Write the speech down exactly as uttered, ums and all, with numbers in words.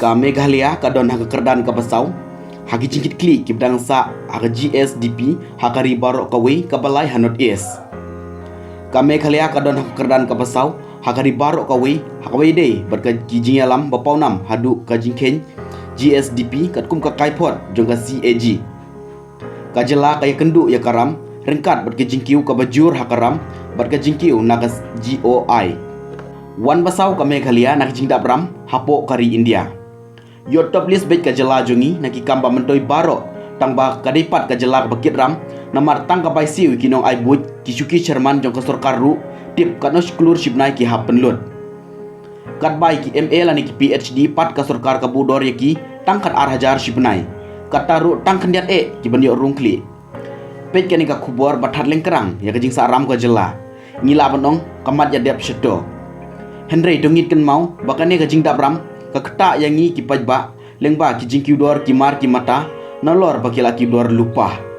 Ka Meghalaya ka don ha ka kyrdan kaba saw ha ki jingkitkhlieh kiba dang sah ha ka G S D P ha ka ri baroh kawei kaba lai ha North East. Ka Meghalaya ka don ha ka kyrdan kaba saw ha ka ri baroh kawei ha kaba ïadei bad ka ki jingïalam ba pawnam haduh ka jingkheiñ G S D P katkum ka kaiphod jong ka C A G. Ka jylla ka ïakynduh ïa ka ram ryngkat bad ka jingkiew kaba jur ha ka ram bad ka jingkiew na ka G O I. Wan ba saw ka Meghalaya na ka jingdap ram hapoh ka ri India. Ïoh top list beit ka jylla jong ngi na ki kam ba myntoi baroh, tang ba ka dei pat ka jylla kaba kit ram, namar tang ka bai siew ïa ki nongai buit, ki shuki chairman jong ka sorkar ruh, tip katno shi klur shi bnai ki hap pynlut. Katba ïa ki M A lane ki P H D pat ka sorkar ka buh dor ïa ki tang khatar hajar shi bnai. Kata ruh tang khyndiat eh ki ban ïoh rung khlieh. Peit kane ka khubor ba that lyngkrang ïa ka jingsah ram ka jylla. Ngi lah ban ong ka mat ïa dep shato. Hynrei to ngin kynmaw ba kane ka jingdap ram ka ktah ïa ngi ki paidbah lyngba ki jingkiew dor ki mar ki mata nalor ba ki la kiew dor lypa.